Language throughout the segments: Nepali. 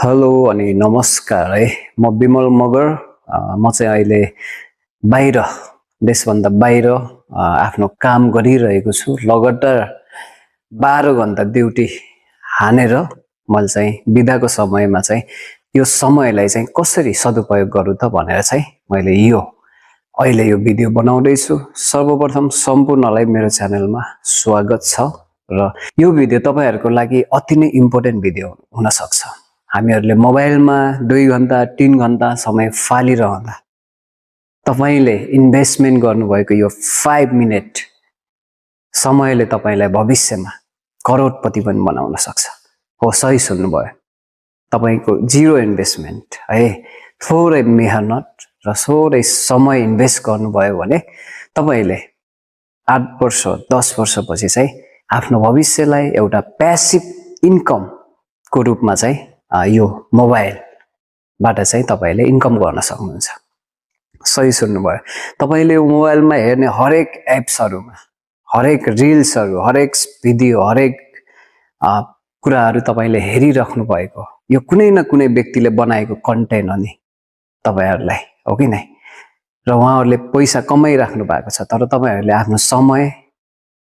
हेलो अनि नमस्कार है। म विमल मगर। म चाहिँ अहिले बाहिर देशभन्दा बाहिर आफ्नो काम गरिरहेको छु। लगातार 12 घण्टा ड्युटी हानेर मैले चाहिँ बिदाको समयमा चाहिँ यो समयलाई चाहिँ कसरी सदुपयोग गरौँ त भनेर चाहिँ मैले अहिले यो भिडियो बनाउँदैछु। सर्वप्रथम सम्पूर्णलाई मेरो च्यानलमा स्वागत छ र यो भिडियो तपाईहरुको लागि अति नै इम्पोर्टेन्ट भिडियो हुन सक्छ। हामीहरुले मोबाइलमा 2 घण्टा 3 घण्टा समय फालिरहँदा तपाईले इन्भेस्टमेन्ट गर्नुभएको यो 5 मिनेट समयले तपाईलाई भविष्यमा करोडपति पनि बनाउन सक्छ। हो, सही सुन्नुभयो। तपाईको जीरो इन्भेस्टमेन्ट है, थोरै मेहनत र थोरै समय इन्भेस्ट गर्नुभयो भने तपाईले 8 वर्ष 10 वर्षपछि चाहिँ आफ्नो भविष्यलाई एउटा प्यासिभ इन्कम को रूपमा चाहिँ यो मोबाइलबाट चाहिँ तपाईले इन्कम गर्न सक्नुहुन्छ। सही सुन्नुभयो। तपाईले मोबाइलमा हेर्ने हरेक एप्सहरुमा हरेक रिल्सहरु, हरेक भिडियो, हरेक कुराहरु तपाईले हेरिराख्नु भएको यो कुनै न कुनै व्यक्तिले बनाएको कन्टेन्ट हो नि तपाईहरुलाई, हो कि नै? र उहाँहरुले पैसा कमाइराख्नु भएको छ, तर तपाईहरुले आफ्नो समय,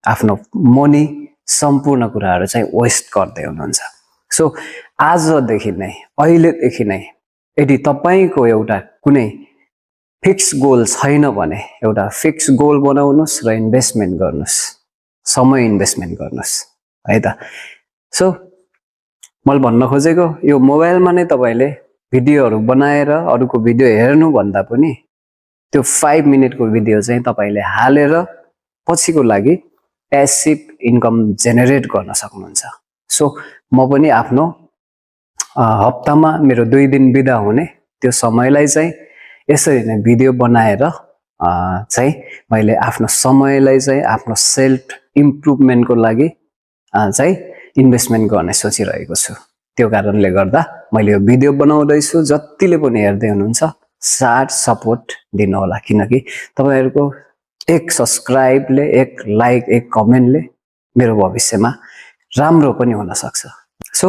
आफ्नो मनी सम्पूर्ण कुराहरु चाहिँ वेस्ट गर्दै हुनुहुन्छ। सो आजदेखि नै, अहिलेदेखि नै यदि तपाईको एउटा कुनै फिक्स गोल छैन भने एउटा फिक्स गोल बनाउनुस् र इन्भेस्टमेन्ट गर्नुस्, समय इन्भेस्टमेन्ट गर्नुस् है त। सो मैले भन्न खोजेको यो मोबाइलमा नै तपाईले भिडियोहरु बनाएर अरूको भिडियो हेर्नु भन्दा पनि त्यो 5 मिनेटको भिडियो चाहिँ तपाईले हालेर पछिको लागि प्यासिभ इन्कम जेनेरेट गर्न सक्नुहुन्छ। सो म पनि आफ्नो हप्तामा मेरो 2 दिन बिदा हुने त्यो समयलाई चाहिँ यसरी नै भिडियो बनाएर चाहिँ मैले आफ्नो समयलाई चाहिँ आफ्नो सेल्फ इम्प्रुभमेन्टको लागि चाहिँ इन्भेस्टमेन्ट गर्ने सोचिरहेको छु। त्यो कारणले गर्दा मैले यो भिडियो बनाउँदैछु। जतिले पनि हेर्दै हुनुहुन्छ साथ सपोर्ट दिनु होला, किनकि तपाईहरुको एक सब्स्क्राइबले, एक लाइक, एक कमेन्टले मेरो भविष्यमा राम्रो पनि हुन सक्छ। So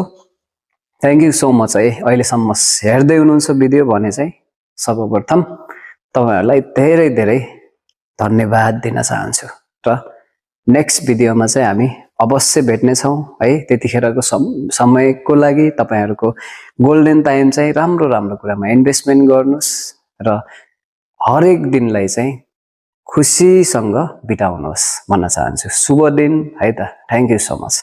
thank you so much है। अहिलेसम्म हेर्दै हुनुहुन्छ भिडियो भने चाहिँ सर्वप्रथम तपाईहरुलाई धेरै धेरै धन्यवाद दिन चाहन्छु र नेक्स्ट भिडियोमा चाहिँ हामी अवश्य भेट्ने छौं है। त्यतिखेरको समयको लागि तपाईहरुको गोल्डन टाइम चाहिँ राम्रो राम्रो कुरामा इन्भेस्टमेन्ट गर्नुस् र हरेक दिनलाई चाहिँ खुशीसँग बिताउनुहोस् भन्न चाहन्छु। शुभ दिन है त। Thank you so much.